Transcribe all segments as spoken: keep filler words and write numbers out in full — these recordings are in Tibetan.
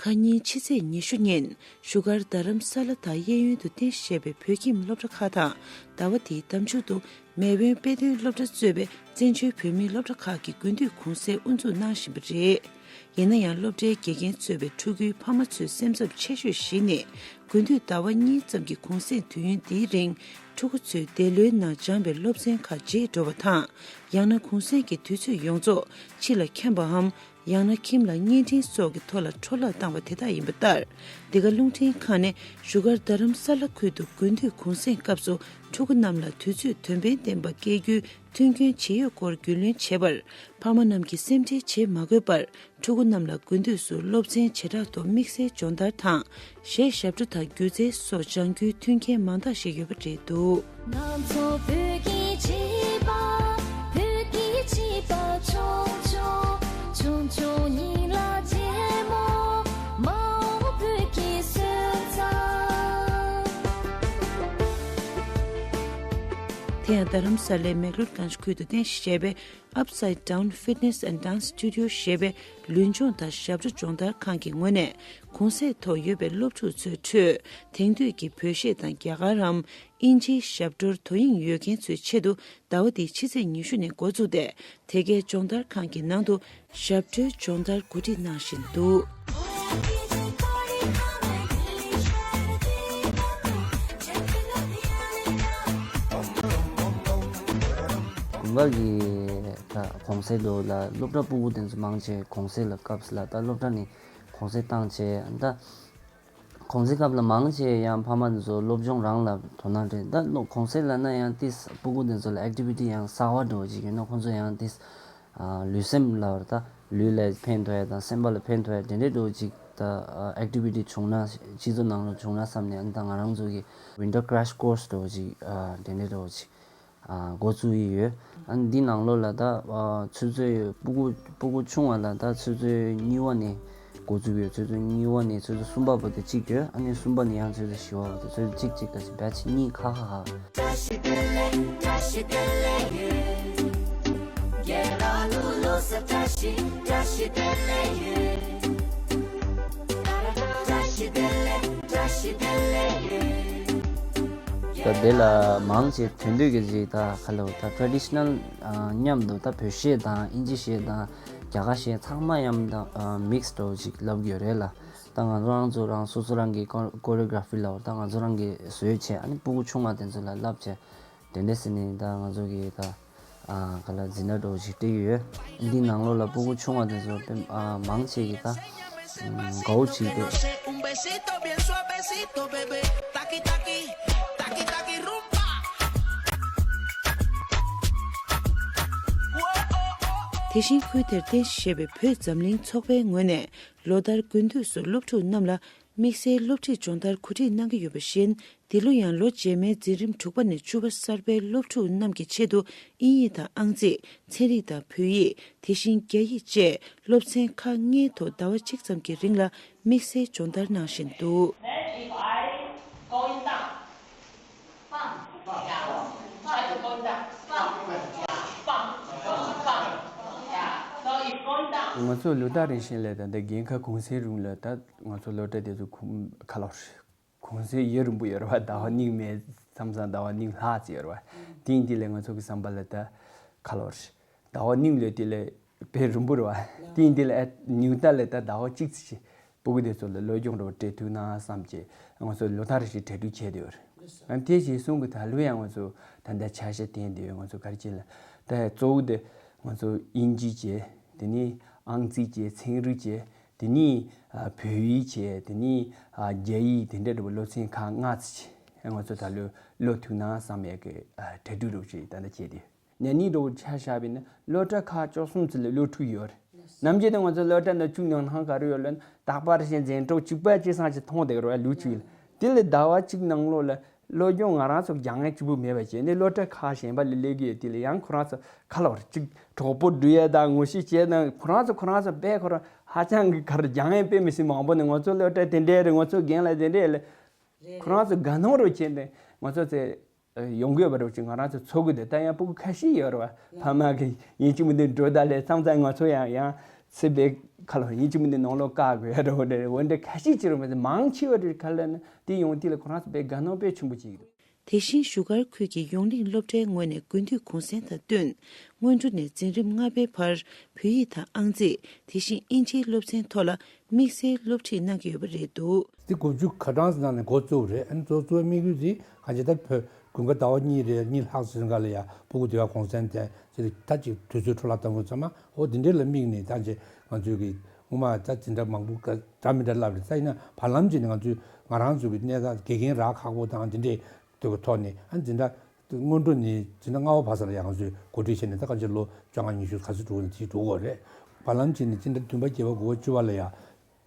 ཁ་ཉིན་ཕྱི་ཚེས་ཉི་ཤུ་ཉིན་བཞུགས་སྒར་རྡ་རམ་ས་ལ་དང་གཡས་གཡོན་དུ་རྟེན་གཞི་བྱས་པའི་བོད་ཁྱིམ་སློབ་གྲྭ་ཁག་དང་ཟླ་བ་འདིའི་ཟླ་མཇུག་ཏུ་མེས་དབོན་དཔེ་སྟོན་སློབ་གྲྭ་གཙོས་པའི་བཙན་བྱོལ་བོད་མིའི་སློབ་གྲྭ་ཁག་གི་དགུན་དུས་གུང་སེང་དབུ་འཛུགས་གནང་བཞིན་པ་རེད། ཡིན་ན་ཡང་སློབ་གྲྭའི་དགེ་རྒན་གཙོས་པའི་ཕྲུ་གུའི་ཕ་མ་ཚོའི་སེམས་འཚབ་ཆེ་ཤོས་ཤིག་ནི་དགུན་དུས་ཟླ་བ་གཉིས་ཙམ་གྱི་གུང་སེང་དུས་ཡུན་འདིའི་རིང་ཕྲུ་གུ་ཚོས་འདས་ལོའི་ནང་སྦྱངས་པའི་སློབ་ཚན་ཁག་བརྗེད་འགྲོ་བ་དང་། ཡང་ན་གུང་སེང་གི་དུས་ཚོད་ཡོངས་རྫོགས་ཕྱི་ལ་འཁྱམས་པའམ། ཡང་ན་ཁྱིམ་ལ་བརྙན་འཕྲིན་སོགས་ཀྱི་ཐོག་ལ་འཕྲོ་བརླག་བཏང་བ་དེ་དག་ཡིན་པ་ལྟར། འདི་ག་རླུང་འཕྲིན་ཁང་ནས་བཞུགས་སྒར་རྡ་རམ་ས་ལ་ཁུལ་དུ་དགུན་དུས་གུང་སེང་སྐབས་སུ་ཕྲུ་གུ་རྣམས་ལ་དུས་ཚོད་དོན་ཕན་ལྡན་པ་སྐྱེལ་རྒྱུའི་མཐུན་རྐྱེན་ཇི་ཡོད་སྐོར་རྒྱུས་ལོན་བྱེད་པར། ཕ་མ་རྣམས་ཀྱིས་སེམས་ཁྲལ་བྱེད་མ་དགོས་པར། ཕྲུ་གུ་རྣམས་ལ་དགུན་དུས་སུ་སློབ་ཚན་བྱེ་བྲག་ཐོག་དམིགས་བསལ་སྦྱོང་བརྡར་དང་། གཞས་ཞབས་བྲོ་དང་སྒྱུ་རྩལ་སོགས་སྦྱང་རྒྱུའི་མཐུན་རྐྱེན་མང་དག་ཞིག་ཡོད་པ་རེད་འདུག། ང་ཚོ་བོད་ཀྱི་བྱིས་པ། བོད་ཀྱི་བྱིས་པ་ཆུང་ཆུང་། ཆུང་ཆུང་ཉིད་ལ་རྗེས་མོ། མ་འོངས་བོད་ཀྱི་སོན་རྩ། དེ་ཡང་རྡ་རམ་ས་ལའི་མེག་ལོར་གངས་ཁུལ་དུ་རྟེན་གཞི་བྱས་པའི་Upside Down Fitness and Dance Studio ཞེས་པའི་ལུས་སྦྱོང་དང་ཞབས་བྲོ་སྦྱོང་བརྡར་ཁང་གི་ངོས་ནས་གུང་སེང་ཐོག་ཡོད་པའི་སློབ་ཕྲུག་ཚོའི་ཁྲོད་དེང་དུས་ཀྱི་བོད་གཞས་དང་རྒྱ་གར་རམ། དབྱིན་ཇིའི་ཞབས་བྲོར་དོ་དབྱིངས་ཡོད་མཁན་ཚོའི་ཆེད་དུ་ཟླ་བ་འདིའི་ཕྱི་ཚེས་ཉི་ཤུ་ནས་འགོ་བཙུགས་ཏེ། དེ་གའི་སྦྱོང་བརྡར་ཁང་གི་ནང་དུ་ཞབས་བྲོའི་སྦྱོང་བརྡར་གོ་སྒྲིག་གནང་བཞིན་འདུག། དགུན་ཁ་གི་ད་གུང་སེང་འདུག་ལ། སློབ་གྲྭ་སྤུ་གུ་དེ་ཚོ་མང་ཆེ་གུང་སེང་ལ་སྐབས་ལ་ད་སློབ་གྲྭ་ནས་གུང་སེང་བཏང་བྱས། ད་གུང་སེང་སྐབས་ལ་མང་ཆེ་ཡང་ཕ་མ་དེ་ཚོ་སློབ་སྦྱོང་རང་ལ་དོ་སྣང་སྤྲད། ད་སློབ་གུང་སེང་ལབ་ན་ཡང་ཏིས་སྤུ་གུ་དེ་ཚོ་ལ་ཨེག་ཊི་བི་ཊི་ཡང་གསར་བ་འདྲ་བོ་ཅིག་ཡོད་ན་ཁོང་ཚོ་ཡང་ཏིས་ལུས་སེམས་ལ་བར་ད་ལུས་ལ་ཕན་ཐོགས་ཡ་དང་སེམས་པ་ལ་ཕན་ཐོགས་ཡ་དེ་འདྲའི་འདྲ་བོ་ཅིག་ད་ཨེག་ཊི་བི་ཊི་བྱུང་ན་སྤྱི་ཚོགས་ནང་ལ་བྱུང་ན་བསམ་ནས། ཨ་ནི་ད་ང་རང་ཚོ་གི་Winter Crash Course འདྲ་བོ་ཅིག་དེ་འདྲའི་འདྲ་བོ་ཅིག་འགོ་བཙུགས་ཡི་ཡོད། ཨ་ནི་འདི་ནང་ལོགས་ལ་ད་ཨ་ཆུ་ཚོད་སྤུ་གུ་སྤུ་གུ་ཆུང་བ་ལ་ད་ཆུ་ཚོད་གཉིས་པ་ནས་འགོ་བཙུགས་ཡོད། ཆུ་ཚོད་གཉིས་པ་ནས་ཆུ་ཚོད་གསུམ་པ་བར་དུ་གཅིག་ཡོད། ཨ་ནི་གསུམ་པ་ནས་ཡང་ཆུ་ཚོད་བཞི་པ་བར་དུ། ཆུ་ཚོད་གཅིག་གཅིག་ག་ཅིག་batch གཉིས་ཁ་ཁ་ཁ། བཀྲ་ཤིས་བདེ་ལེགས། བཀྲ་ཤིས་བདེ་ལེགས་ཡོད། རྒན་ལགས་ལུག་ལུག་ས་བཀྲ་ཤིས་བཀྲ་ཤིས་བདེ་ལེགས་ཡོད། བཀྲ་ཤིས་བདེ་ལེགས། བཀྲ་ཤིས་བདེ་ལེགས་ཡོད། ད་དེ་ལ་མང་ཆེ་དོན་དུ་གི་ཅིག་ད་ག་ལ་ད་traditional་མཉམ་དུ་ད་བོད་གཞས་དང་དབྱིན་ཇི་གཞས་དང་རྒྱ་གར་གཞས་ཚང་མ་མཉམ་དུ་mix་འདྲ་བོ་ཅིག་ལབ་ཡོད་རེད་ལ། ད་ང་ཚོ་རང་ཚོ་རང་སོ་སོ་རང་གི་choreography་ལབ་ད་ང་ཚོ་རང་གི་བཟོས་བྱས། ཨ་ནི་སྤུ་གུ་ཆུང་བ་དེ་ཚོ་ལ་བསླབ་བྱས། དེ་འདྲ་ཟེར་ནས་ད་ང་ཚོ་གི་ད་ཨ་ག་ལ་འཛིན་གྲྭ་འདྲ་བོ་ཞིག་སྤྲད་ཀྱི་ཡོད། འདི་ནང་ལོགས་ལ་སྤུ་གུ་ཆུང་བ་དེ་ཚོ་དཔེ་ཨ་མང་ཆེ་གི་ད་དགའ་བོ་བྱེད་འདུག། དེ་བཞིན་ཁུལ་དེར་རྟེན་གཞི་བྱས་པའི་བོད་འཛམ་གླིང་ཚོགས་པའི་ངོས་ནས་ལོ་ལྟར་དགུན་དུས་སུ་སློབ་ཕྲུག་རྣམས་ལ་དམིགས་བསལ་སློབ་ཁྲིད་སྦྱོང་བརྡར་གོ་སྒྲིག་གནང་གི་ཡོད་པ་བཞིན། འདི་ལོ་ཡང་ལོ་རྗེས་མའི་འཛིན་རིམ་དྲུག་པ་ནས་བཅུ་པ་གསར་པའི་སློབ་ཕྲུག་རྣམས་ཀྱི་ཆེད་དུ་དབྱིན་ཡིག་དང་ཨང་རྩིས། ཚན་རིག་དང་བོད་ཡིག། དེ་བཞིན་རྒྱ་ཡིག་བཅས་སློབ་ཚན་ཁག་ལྔའི་ཐོག་ཟླ་བ་གཅིག་ཙམ་གྱི་རིང་ལ་དམིགས་བསལ་སྦྱོང་བརྡར་གནང་བཞིན་འདུག། ང་ཚོ་ལོ་ལྟར་རེ་བཞིན་ལ་ད་ལྟ་རྒན་ཁ་གུང་སེང་རིང་ལ་ད་ང་ཚོ་སློབ་གྲྭ་དེ་ཚོ་ཁ་ལོ་རེད། གུང་སེང་ཡུན་རིང་པོ་ཡོད་རེད་བ། ཟླ་བ་གཉིས་མེད་མཚམས་མཚམས་ཟླ་བ་གཉིས་ལྷག་ཙམ་ཡོད་རེད་བ། དེ་ཡིན་དུས་ལ་ང་ཚོ་གི་བསམ་པ་ལ་ད་ཁ་ལོ་རེད། ཟླ་བ་གཉིས་ལོས་དེ་ལ་དཔེ་རིང་པོ་རེད་བ། དེ་ཡིན་དུས་ལ་ཨ་ཉུང་མཐའ་ལ་ད་ཟླ་བ་གཅིག་ཙམ་ཞིག་སྤུ་གུ་དེ་ཚོ་ལ་སློབ་སྦྱོང་འདྲ་བོ་སྤྲད་ཐུབ་ན་བསམ་གྱི་ང་ཚོ་ལོ་ལྟར་རེ་བཞིན་གྲ་སྒྲིག་བྱས་བསྡད་ཡོད་རེད། ཨ་དེ་བཞིན་གསུང་གི་ད་ལོ་ཡང་ང་ཚོ་ད་ལྟ་ཆ་ཤས་བསྟན་བསྡད་ཡོད། ང་ཚོ་ག་རེ་བྱས་ལ་ད་གཙོ་བོ་དེ་ང་ཚོ་དབྱིན་ཇི་བྱས། དེ་ནས་ཨང་རྩིས་བྱས། ཚན་རིག་བྱས། དེ་ནས་ཨ་བོད་ཡིག་བྱས། དེ་ནས་ཨ་རྒྱ་ཡིག་དེ་འདྲ་འདྲ་བོ་སློབ་ཚན་ཁག་ལྔ་ཙམ་བྱས། ང་ཚོ་ད་ལོ་སློབ་ཐུབ་ན་བསམ་ཡས་ཀྱི་ཨ་གྲ་སྒྲིག་རོགས་བྱས་ད་ལྟ་བྱས་ཏེ། ན་ནིང་འདྲ་བོ་ཆ་བཞག་པ་ཡིན་ན་སློབ་གྲྭ་ཁག་བཅུ་གསུམ་ཙམ་ལ་སློབ་ཕྲུག་ཡོད་རེད། ནམ་རྒྱུན་དུ་ང་ཚོ་སློབ་གྲྭ་འདི་བཅུ་ནང་ནང་ག་རེ་ཡོད་ལབ་ན་རྟག་པར་བཞིན་འཛིན་གྲོགས་གཅིག་པ་གཅིག་སང་གཅིག་མཐོང་བསྡད་ཀྱི་རེད་བ། ལོ་གཅིག་ལ། དེ་ལས་ཟླ་བ་གཅིག་ནང་ལོགས་ལ་སློབ་སྦྱོང་ང་རང་ཚོ་རྒྱག་མཁན་གཅིག་པུ་མེད་པ་བྱས་ནས་སློབ་གྲྭ་ཁག་གཞན་པ་ལ་སླེབས་ཀྱི་ཡོད། དེ་ལ་ཡང་ཁོ་རང་ཚོ་ཁ་ལོ་རེ་གཅིག་གྲོགས་པོ་འགྲོ་ཡས་དང་ངོ་ཤེས་བྱས་དང་ཁོ་རང་ཚོ་ཁོ་རང་ཚོ་དཔེ་ཁོ་རང་ཧ་ཅང་གི་ག་རེ་རྒྱག་མཁན་དཔེ་མི་སྲིད་མང་པོ་ནས་ང་ཚོ་སློབ་གྲྭ་དེ་འདྲས་རེད། ང་ཚོ་རྒན་ལགས་དེ་འདྲས་ལ་ཁོ་རང་ཚོ་དགའ་སྣང་རུ་བྱས་ནས་ང་ཚོ་ཚེ་ཡོང་གི་ཡོད་པ་རེད་ཅེས་ང་རང་ཚོ་ཚོར་གི་འདུག། ད་ཡང་སྤུ་གུ་ཁ་ཤས་ཡོད་རེད་བ། ཕ་མ་གི་ཡིན་གཅིག་མིན་གཅིག་འགྲོ་ད་ལས་མཚམས་མཚམས་ང་ཚོ་ཡང་ཡང་ཚེ་བེད་ ཁ་ལོ་ཡིན་གཅིག་མིན་ནི་ནང་ལོགས་བཀག་དགོས་ཡ་འདྲ་བོ་འདྲ་འོ་འདྲ་ཁ་ཤས་ཅིག་རེད་མ་ཟད་མང་ཆེ་བ་འདྲ་ག་ལ་ན་དེ་ཡོང་དུས་ལ་ཁོ་རང་ཚོ་དཔེ་དགའ་སྣང་དཔེ་ཆེན་པོ་ཅིག་འདུག་དེ་བཞིན་བཞུགས་སྒར་ཁུལ་གྱི་ཡོངས་གླིང་སློབ་གྲྭའི་ངོས་ནས་དགུན་དུས་གུང་སེང་དང་བསྟུན། སྔོན་འགྲོ་ནས་འཛིན་རིམ་ལྔ་པའི་བར་བོད་ཡིག་དང་ཨང་རྩིས། དེ་བཞིན་དབྱིན་ཇིའི་སློབ་ཚན་ཐོག་ལ་དམིགས་བསལ་སློབ་ཁྲིད་གནང་གི་ཡོད་པ་རེད་འདུག་དེ་དགུ་བཅུ་གོ་གྲངས་ནང་ནས་འགོ་བཙུགས་རེད། ཨ་ནི་གཙོ་གཙོ་བོའི་དམིགས་ཡུལ་དེ་གང་ཅི་ད་བོད་དགུན་ཁ་ཟླ་བ་གཉིས་རེད། གཉིས་ལྷག་ཙམ་ག་ལ་ཡ་སྤུ་གུ་དེ་ག་གུང་སེང་དེ་ཅི་ད་ཅིག་དུས་ཚོད་འཕྲོ་བརླག་གཏོང་དགོས་ཚང་མ་འོ་དེ་འདྲས་ལ་དམིགས་ནས་ད་ཅི་ང་ཚོས་ཀྱི་སྔོན་མ་ད་དེ་འདྲ་མང་པོ་ག་འདྲ་མི་འདྲ་ལབ་རེད། ད་ཡིན་ན་བར་ལམ་ཅིག་ནས་ང་ཚོས་ང་རང་ཚོ་གི་གནས་སྟངས་དགེ་རྒན་རག་ཁག་པོ་དང་དེ་འདྲས་དུས་ཀྱི་ཐོག་ནས་ཨ་འཛིན་གྲྭ་སྔོན་འགྲོ་ནས་འཛིན་གྲྭ་ལྔ་པ་བར་ས་ལ་ཡང་ཚོས་གོ་སྒྲིག་བྱས་ནས་ད་ག་ཚོད་ལོ་བཅོ་ལྔ་ཉི་ཤུ་ག་ཚོད་འགྲོ་ནས་དེ་འགྲོ་དགོས་རེད། བར་ལམ་བྱས་ནས་འཛིན་གྲྭ་བདུན་པ་བརྒྱད་པ་དགུ་པ་བཅུ་པ་ལ་ཡང་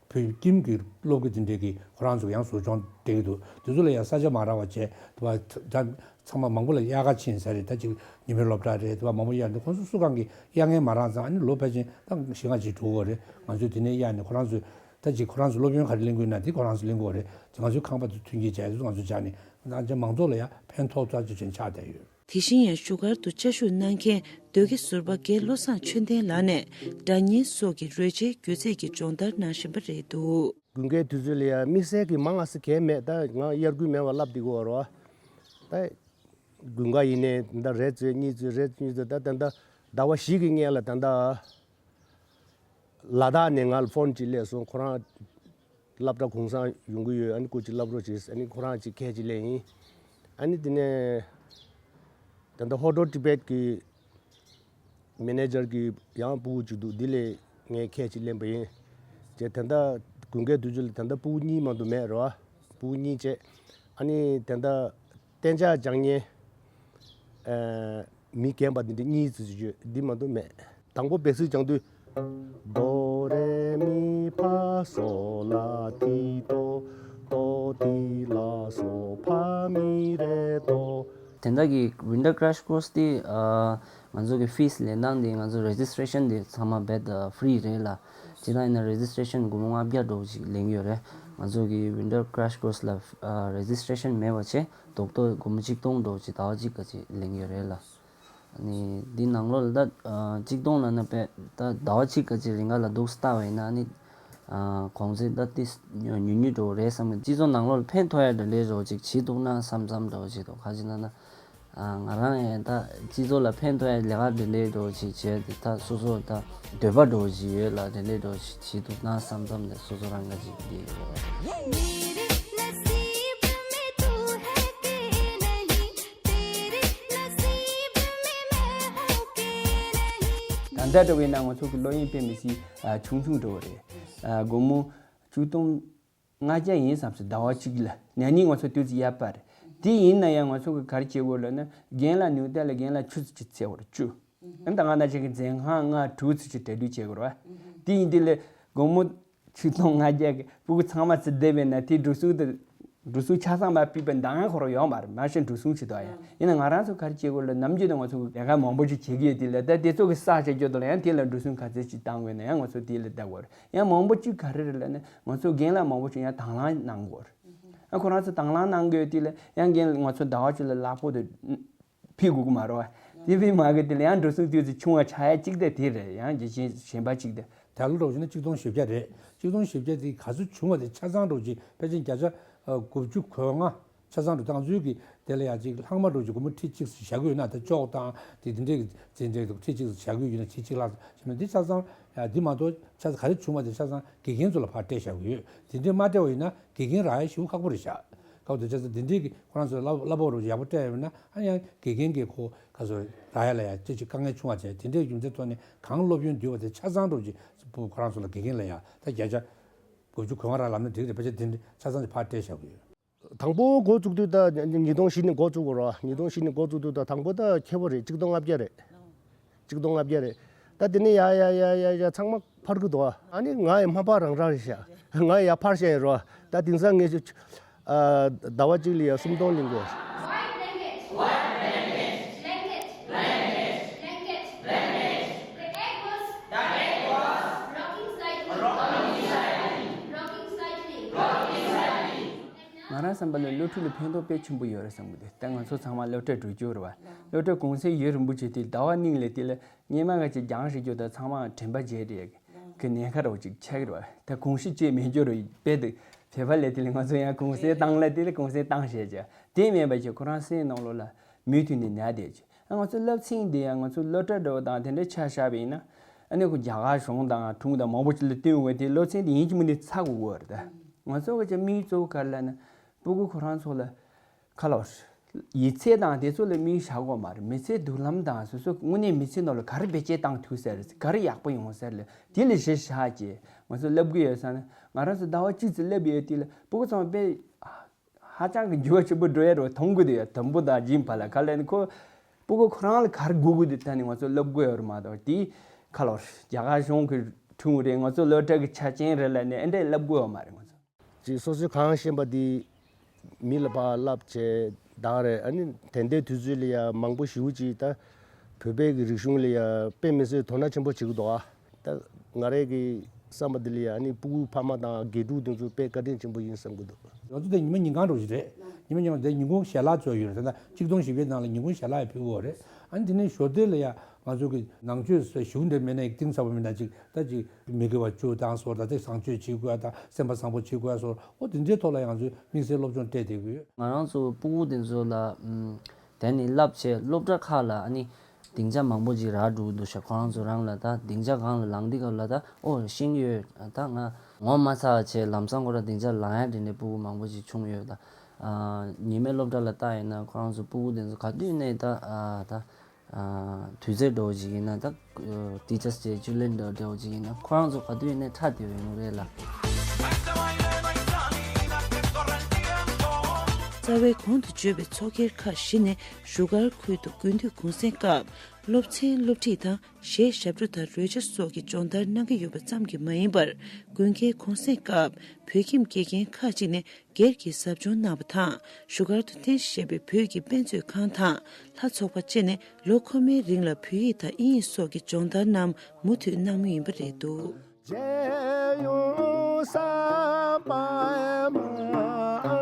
བོད་ཁྱིམ་གྱི་སློབ་གི་འཛིན་གྲྭ་གི་ཁོ་རང་ཚོ་ཡང་ཟུར་སྦྱོང་སྤྲད་ཀྱི་འདུག་དེ་ཚོ་ལ་ཡང་ས་ཆ་མ་རག་པ་བྱས་དེ་བ་ད་ཚང་མ་མང་པོ་ལ་དབྱར་ཁ་ཕྱིན་ས་རེད། ད་ཅིག་ཉི་མའི་སློབ་གྲྭ་རེད། དེ་བ་མང་པོ་དབྱར་འདུག་ཁོང་ཚོ་སུ་གང་གི་དབྱར་ཁ་མ་རག་ཙང་ཨ་ནི་ལོ་ཕལ་ཆེར་ད་བཞི་ལྔ་ཅིག་འགྲོ་གི་རེད། ང་ཚོས་དེ་ནས་གཡར་ནས་ཁོ་རང་ཚོས། ད་ཅིག་ཁོ་རང་ཚོ་སློབ་ཡོན་ག་རེ་ལེན་དགོས་ན་དེ་ཁོ་རང་ཚོ་ལེན་དགོས་རེད། ང་ཚོའི་ཁང་པ་དེ་མཐུན་རྐྱེན་བྱས་དེ་ཚོ་ང་ཚོ་བྱས་ནས་ང་ཚོ་མང་ཚོགས་ལ་ཡང་ཕན་ཐོགས་ཐག་ཆོད་ཅན་ཆགས་བསྡད་ཡོད། དེ་བཞིན་ཡང་བཞུགས་སྒར་དུ་བཅའ་བཞུགས་གནང་མཁན་ཟློས་དགེ་ཟུར་པ་རྒན་བློ་བཟང་ཆོས་ལྡན་ལགས་ནས་སྒྲ་སྙན་སོགས་ཀྱི་རོལ་ཆའི་སྒྱུ་རྩལ་གྱི་སྦྱོང་བརྡར་གནང་བཞིན་པ་རེད་འདུག་དགུན་ཁའི་དུས་ཚོད་ལ་ཡང་དམིགས་བསལ་གྱི་མང་ང་ས་གས་མེད། ད་ང་དབྱར་དགུན་མེད་པ་ལབ་བསྡད་ཀྱི་ཡོད་རེད་བ། ད་དགུན་ཁ་ཡིན་ནའི་ད་རེས་ཚོད་གཉིས་ཚོད་རེས་གཉིས་ཚོད་ད་ད་ད་ཟླ་བ་བཞི་གི་སྔོན་ལ་ད་ད། ལ་དྭགས་ནས་ང་ལ་ཕོན་ཅིག་སླེབས་སོང་། ཁོ་རང་སློབ་གྲྭ་གུང་སེང་ཡོང་གི་ཡོད། ཨ་ནི་སྐུ་མཁྱེན་བསླབ་རོགས་བྱེད། ཨ་ནི་ཁོ་རང་ཅིག་ཁས་ཅིག་ལེན་ཡིན། ཨ་ནི་དེ་ནས་ད་ལྟ་ཧོ་ཏོ་ཏི་བེད་ཀྱི་མེ་ནེ་ཇར་གྱི་ཡང་ཕྲུ་གུ་ཅིག་འདུག་འདི་ལས་ངས་ཁས་ཅིག་ལེན་པ་ཡིན། ཅེས་ད་ལྟ་དགུན་ཁའི་དུས་ཚོད་ལ་ད་ལྟ་ཕྲུ་གུ་གཉིས་མ་གཏོགས་མེད་རེད་བ། ཕྲུ་གུ་གཉིས་བྱས། ཨ་ནི་ད་ལྟ་གཏན་འཇགས་སྦྱང་མཁན་ཨ་མི་རྒན་པ་འདི་འདྲ་གཉིས་ཙམ་ཅིག་ཡོད། འདི་མ་གཏོགས་མེད། དང་པོ་བེ་སིག་སྦྱང་དུས། དོ་རེ་མི་ཕ་སོ་ལ་ཏི་དོ། དོ་ཏི་ལ་སོ་ཕ་མི་རེ་དོ། དེ་འདྲ་གི་Winter Crash Course་དེ་ཨ་ང་ཚོ་གི་ཕིས་ལེན་སྟངས་དེ་ང་ཚོ་རེ་ཇི་སི་ཊེ་ཤན་དེ་ཚང་མ་རྦད་ཨ་ཕི་རི་རེད་ལ། ཇི་ལྟར་ཡིན་ན་རེ་ཇི་སི་ཊེ་ཤན་སྒོར་མོ་ལྔ་བརྒྱ་འགྲོ་ཅིག་ལེན་གྱི་ཡོད་རེད། ང་ཚོ་གི་Winter Crash Course་ལ་ཨ་རེ་ཇི་སི་ཊེ་ཤན་མེད་པ་བྱས་རྡོག་རྡོག་སྒོར་མོ་གཅིག་སྟོང་འགྲོ་ཅིག་ཟླ་བ་གཅིག་ག་ཅིག་ལེན་གྱི་ཡོད་རེད་ལ། ནི་འདི་ནང་ལོགས་ལ་ད་ཨ་གཅིག་སྟོང་ལ་ན་པས་ད་ཟླ་བ་གཅིག་ག་ཅིག་རིང་ག་ལ་འདུག་ལྟ་བ་ཡིན་ན་ནི་ཨ་གོང་ཚད་ད་ཏིས་ཉུང་ཉུང་འགྲོ་རེད་བསམ་གི། སྤྱི་ཚོགས་ནང་ལོགས་ལ་ཕན་ཐོགས་ཡ་འདྲ་ལས་རོགས་ཅིག་བྱེད་འདུག་ན་བསམ་བསམ་འདྲ་བོ་ཅིག་འདུག་ག་ཅི་ན་ན་ཨ་ང་རང་ཡང་ད་སྤྱི་ཚོགས་ལ་ཕན་ཐོགས་ཡ་ལས་ཀ་འདྲ་ལས་འདྲ་བོ་ཅིག་བྱས་ཏེ་ད་སོ་སོ་ད་འདོད་པ་འདྲ་བོ་ཅིག་ཡོད་ལ་འདྲ་ལས་འདྲ་བོ་ཅིག་བྱེད་འདུག་ན་བསམ་བསམ་ནས་སོ་སོ་རང་ག་ཅིག་འདི་ཡོད། ད་ལྟ་འདྲ་བས་ན་ང་ཚོ་གི་སློབ་ཡོན་དཔེ་མི་སྲིད་ཨ་ཆུང་ཆུང་འདྲ་བོ་རེད། ཨ་སྒོར་མོ་བཅུ་སྟོང་ལྔ་བརྒྱ་ཡིན་བསམ་སོང་ཟླ་བ་གཅིག་ལ། ན་ནིང་ང་ཚོ་དུས་ཚོད་ཡག་པ་རེད། དེ་ཡིན་ན་ཡང་ང་ཚོ་གི་ག་རེ་བྱེད་དགོས་ལབ་ན་རྒན་ལགས་ནུས་ལྡན་ལ་རྒན་ལགས་བཅུ་ཙམ་ཅིག་བཙལ་དགོས་རེད། བཅུ། ཨ་ནི་ད་ང་ན་ཅིག་གི་འཛིན་ཁང་ལྔ་དྲུག་ཙམ་ཅིག་གྲ་སྒྲིག་བྱེད་དགོས་རེད་བ། དེ་ཡིན་དུས་ལ་སྒོར་མོ་ཆིག་སྟོང་ལྔ་བརྒྱ་གི་ཕྲུ་གུ་ཚང་མ་ཚུར་བསྡད་པས་ན་དེ་འགྲོ་སོང་དེ་འགྲོ་སོང་ཆ་ཚང་མ་ཕུད་པ་འདང་ཡང་ཁོ་རང་ཡོང་མ་རེད། མ་གཞི་འགྲོ་སོང་ཅིག་འདུག་ཡ། ཡིན་ན་ང་རང་ཚོ་ག་རེ་བྱེད་དགོས་ལ་ནམ་རྒྱུན་དུ་ང་ཚོ་ལས་ཀ་མང་པོ་ཅིག་བྱེད་ཀྱི་ཡོད་དེ་ལ་ད་དེ་ཚོ་གི་བསགས་བྱེད་རྒྱུ་དང་ཡང་དེ་ལ་འགྲོ་སོང་ག་ཚད་ཅིག་བཏང་དགོས་ན་ཡང་ང་ཚོ་དེ་ལ་བསྡད་དགོས་རེད། ཡང་མང་པོ་ཅིག་ག་རེ་རེད་ལབ་ན་ང་ཚོ་རྒན་ལགས་མང་པོ་ཅིག་ཡང་དང་བླངས་གནང་དགོས་རེད། ཡང་ཁོ་རང་ཚོ་དང་བླངས་གནང་དགོས་དེ་ལ་ཡང་རྒན་ལགས་ང་ཚོ་ཟླ་བ་གཅིག་ལ་གླ་ཕོགས་དེ་ཕུལ་དགོས་ཀྱི་མ་རེད་བ། དེ་ཕུལ་མ་དགོས་དེ་ལ་ཡང་འགྲོ་སོང་དུས་ཚོད་ཆུང་བ་ཆགས་ཡ་གཅིག་དེ་དེ་རེད། ཡང་རྒྱུ་རྐྱེན་གཞན་པ་གཅིག་དེ། ད་ལོ་འགྲོ་བྱས་ན་གཅིག་སྟོང་བཞི་བརྒྱ་རེད། གཅིག་སྟོང་བཞི་བརྒྱ་དེ་ག་ཚོད་བྱུང་བ་དེ་ཆ་ཚང་འགྲོ་ཅིག་ཕལ་ཆེར་བརྒྱ་ཆ་དགུ་བཅུ་གོ་ལྔ་ཆ་ཚང་འགྲོ། ང་ཚོའི་གི་དེ་ལ་ཡ་གཅིག་ལྷག་མ་འགྲོ་ཅིག་སྒོར་མོ་ཁྲི་གཅིག་བཞག་གི་ཡོད་ན་ད་ཅོག་དང་དེ་དེ་འདྲས་ཀྱི་དེ་འདྲས་ཁྲི་གཅིག་བཞག་གི་ཡོད་ན་ཁྲི་གཅིག་ལྷག་བྱས་ན་དེ་ཆ་ཚང་ཡ་དེ་མ་གཏོགས་ཆ་ཚང་ག་རེ་བྱུང་བ་དེ་ཆ་ཚང་དགེ་རྒན་ཚོ་ལ་ཕར་སྤྲད་བཞག་གི་ཡོད། དེ་འདྲས་མ་སྤྲད་པ་ཡིན་ན་དགེ་རྒན་རག་ཡ་ཞེ་པོ་ཁག་པོ་རེད་ཤག་ཁག་པོ་དེ་ཆ་ཚང་དེ་འདྲས་ཀྱི་ཁོ་རང་ཚོ་བསླབ་བསླབ་པ་རོགས་ཡག་པོ་སྤྲད་ཡོད་ན་ཨ་ཡང་དགེ་རྒན་གྱི་ཁོ་ག་ཚོད་རག་ཡ་ལ་ཡ་ཅི་ཅིག་དཀའ་ངལ་བྱུང་བ་བྱས་དེ་འདྲས་རྒྱུ་མཚན་ཐོག་ནས་གང་སློབ་ཡོན་བསྡུས་པ་དེ་ཆ་ཚང་འགྲོ་ཅིག་ཁོ་རང་ཚོ་ལ་དགེ་རྒན་ལ་ཡ་ད་བརྒྱ་ཆ་དགུ་བཅུ་གོ་ལྔ་རག་ལབ་ན་འགྲིག་རེད། ཕལ་ཆེར་དེ་འདྲས་ཆ་ཚང་ཅིག་ཕར་སྤྲད་བཞག་གི་ཡོད། དང་པོ་འགོ་བཙུགས་དུས་ད་ཉིས་སྟོང་བཞི་ནས་འགོ་བཙུགས་དགོས་རེད་བ། ཉིས་སྟོང་བཞི་ནས་འགོ་བཙུགས་དུས་ད་དང་པོ་ད་ཁེ་པོ་རེད། གཅིག་སྟོང་ལྔ་བརྒྱ་རེད། གཅིག་སྟོང་ལྔ་བརྒྱ་རེད། ད་དེ་ནས་ཡ་ཡ་ཡ་ཡ་ཡ་ཚང་མ་འཕར་གི་འདུག་ཨ་ནི་ང་ཡི་མ་འཕར་རང་རང་རེད་ཤག་ང་ཡི་ཡ་འཕར་བཤད་ཡིན་རོ། ད་དེང་སང་ངས་ཨ་ཟླ་བ་གཅིག་ལ་ཡ་སུམ་སྟོང་ལེན་དགོས། Rocking cycling. Rocking cycling. Rocking cycling. Rocking cycling. ང་རང་བསམ་པ་ལ་སློབ་ཕྲུག་ལ་ཕན་ཐོགས་དཔེ་ཆེན་པོ་ཡོད་རེད་བསམ་གི་འདུག་ད་ང་ཚོ་ཚང་མ་སློབ་གྲྭ་འགྲོ་རྒྱུ་རེད་བ། སློབ་གྲྭ་གུང་སེང་ཡུན་རིང་པོ་བྱས་དུས་ཟླ་བ་གཉིས་ལ་དེ་ལ་སྔོན་མ་ག་ཅིག་སྦྱང་ཤེས་རྒྱུ་དང་ཚང་མ་དྲན་པ་བརྗེད་བསྡད་ཀྱི། གི་ཉེན་ཁ་རོ་ཅིག་ཆགས་རོ། ད་གོམས་གཤིས་བཅས་མེད་རྒྱུ་རོ་དཔེ་དེ་བྱེད་པ་ལས་དེ་ལས་ང་ཚོ་ཡང་གུང་སེང་བཏང་ལ་དེ་ལས་གུང་སེང་བཏང་བྱས་ཀྱི་དེ་མེད་པ་ཅིག་ཁོ་རང་སེམས་ནང་ལོགས་ལ་མུ་མཐུད་ནས་ཉལ་བསྡད་ཀྱི། ཨ་ང་ཚོ་སློབ་ཚན་འདི་ཡང་ང་ཚོ་སློབ་གྲྭ་འདྲ་བོ་དང་དེ་འདྲ་ཆ་བཞག་པ་ཡིན་ན། ཨ་ནི་ཁོ་རྒྱ་གར་གཞུང་དང་ཁྲིམས་དང་མང་པོ་ཅིག་ལ་བསྟུན་འོས་དེ་སློབ་ཚན་དེ་ཡིན་གཅིག་མིན་གཅིག་ཚར་དགོས་ཀྱི་ཡོད་རེད། ད་ང་ཚོ་གི་ཅིག་དམིགས་ཡུལ་གཙོ་བོ་ག་རེ་ལབ་ན། སྤུ་གུ་ཁོ་རང་ཚོ་ལ་ཁ་ལོ། ཡིག་ཚད་དང་དེ་ཚོ་ལ་དམིགས་བཞག་དགོས་མ་རེད། མི་ཚེ་མདུན་ལམ་དང་སོ་སོ་དངོས་གནས་མི་ཚེ་ནང་ལ་ག་རེ་བེད་སྤྱད་བཏང་ཐུབ་ས་རེད། ག་རེ་ཡག་པོ་ཡོང་ས་རེད། དེ་ལ་གཞི་བཞག་བྱས་ང་ཚོ་སློབ་གི་ཡོད་ས་ན། ང་རང་ཚོ་ཟླ་བ་གཅིག་ཙམ་སླེབས་ཡོད་དེ་ལ་སྤུ་གུ་ཚང་མ་དཔེ་ཧ་ཅང་གི་འགྱུར་བ་ཆེན་པོ་འགྲོ་ཡ་རེད། དང་པོ་དེ་ཡ་དང་པོ་དང་སྦྱིན་པ་ལ་ག་ལ་ནི་ཁོ་སྤུ་གུ་ཁོ་རང་ལ་ག་རེ་དགོས་དགོས་དེ་ད་ནི་ང་ཚོ་སློབ་དགོས་ཡོད་རེད་མ་གཏོགས། དེ་ཁ་ལོ་རྒྱ་གར་གཞུང་གི་ཁྲིམས་རེད། ང་ཚོ་སློབ་གྲྭ་གི་ཆ་རྐྱེན་རེད་ལབ་ནས་ཨེ་འདྲས་ལབ་དགོས་ཡོད་མ་རེད། ང་ཚོ་ཅིག་སོ་སོའི་གང་ཤེས་པ་དེ་མི་ལ་ཕར་བསླབ་བྱས་བདག་རེད། ཨ་ནི་དེ་འདྲའི་དུས་ཚོད་ལ་ཡ་མང་པོ་ཞེ་པོ་ཅིག་ད་བོད་པའི་གི་རིག་གཞུང་ལ་ཡ་དཔེ་མི་སྲིད་དོ་སྣང་ཆེན་པོ་བྱེད་ཀྱི་འདུག་ཨ། ད་ང་རའི་གི་བསམ་པ་འདི་ལ་ཡ་ཨ་ནི་སྤུ་གུ་ཕ་མ་དང་དགེ་ཕྲུག་དེ་ཚོ་དཔེ་བཀའ་དྲིན་ཆེན་པོ་ཡིན་བསམ་གྱི་འདུག་ང་ཚོ་དེ་ཉི་མ་ཉིན་གང་འགྲོ་བཞིན་རེད། ཉི་མ་ཉིན་གང་དེ་ཉིན་གུང་ཞལ་ལག་ཚོ་ཡོད་རེད། ད་གཅིག་སྟོང་བཞི་བའི་ནང་ལ་ཉིན་གུང་ཞལ་ལག་ཡང་ཕུལ་གྱི་ཡོད་རེད། ཨ་ནི་དེ་ནས་ཞོར་དེ་ལ་ཡ་ང་ཚོ་གི་ནང་ཆོས་ཞུ་འདྲ་མེད་ན་ཡིག་གཏིང་ཟབ་པ་མེད་ན་ཅིག་ད་ཅིག་མི་དགེ་བ་བཅུ་དང་སོགས་ད་ལྟ་བཟང་སྤྱོད་བྱེད་དགོས་ཡ་དང་སེམས་པ་བཟང་པོ་བྱེད་དགོས་ཡ་སོགས། ཨོ་དེ་འདྲའི་ཐོག་ལ་ཡང་ང་ཚོས་དམིགས་བསལ་སློབ་སྦྱོང་སྤྲད་བསྡད་ཀྱི་ཡོད། ང་རང་ཚོ་སྤུ་གུ་དེ་ཚོ་ལ་ཨམ། དེ་ནི་བསླབ་བྱས་སློབ་གྲྭ་ཁག་ལ་ཨ་ནི་སྡིངས་ཆ་མང་པོ་ཅིག་རག་འགྲོ་གི་འདུག་ཤག་ཁོ་རང་ཚོ་རང་ལ་ད་སྡིངས་ཆ་སྒང་ལ་ལངས་དུས་སྐབས་ལ་ད་ཨོ་ཤེས་ཀྱི་ཡོད། ད་ང་ངོ་མ་ཚ་བ་བྱས་ལམ་སང་ཁོ་རང་སྡིངས་ཆ་ལངས་ཡ་དེ་འདྲའི་སྤུ་གུ་མང་པོ་ཅིག་བྱུང་ཡོད། ད་ཨ་ཉི་མའི་སློབ་གྲྭ་ལ་ལྟ་ཡིན་ན་ཁོ་རང་ཚོ་སྤུ་གུ་དེ་ཚོ་ག་དུས་ནས་ད་ཨ་ད། དུས་ཚོད་འདྲ་བོ་ཅིག་ཡིན་ན་ད་Teachers Day Children Day འདྲ་བོ་ཅིག་ཡིན་ན་ཁོ་རང་ཚོ་ག་དུས་ཡིན་ནའི་ཁྲ་དེ་བའི་ཡོང་རེད་ལ། རྩ་བའི་གོང་དུ་བརྗོད་པའི་ཚོགས་སྒེར་ཁག་བཞི་ནས་བཞུགས་སྒར་ཁུལ་དུ་དགུན་དུས་གུང་སེང་སྐབས་སློབ་ཚན་སློབ་ཁྲིད་དང་གཞས་ཞབས་བྲོ་དང་རོལ་ཆ་སོགས་ཀྱི་སྦྱོང་བརྡར་གནང་གི་ཡོད་པ་ཙམ་གྱིས་མ་ཡིན་པར། དགུན་ཁའི་གུང་སེང་སྐབས་བོད་ཁྱིམ་དགེ་རྒན་ཁག་ཅིག་ནས་སྒེར་གྱི་ཟབ་སྦྱོང་གནང་བ་དང་། བཞུགས་སྒར་དུ་རྟེན་གཞི་བྱས་པའི་བོད་ཀྱི་དཔེ་མཛོད་ཁང་དང་ལྷ་ཚོགས་པ་བཅས་ནས་ལོ་འཁོར་མའི་རིང་ལ་བོད་ཡིག་དང་དབྱིན་ཡིག་སོགས་ཀྱི་སྦྱོང་བརྡར་རྣམས་མུ་མཐུད་གནང་མུས་ཡིན་པ་རེད་འདུག། མཇལ་ཡོང་བསམ་པ་མ་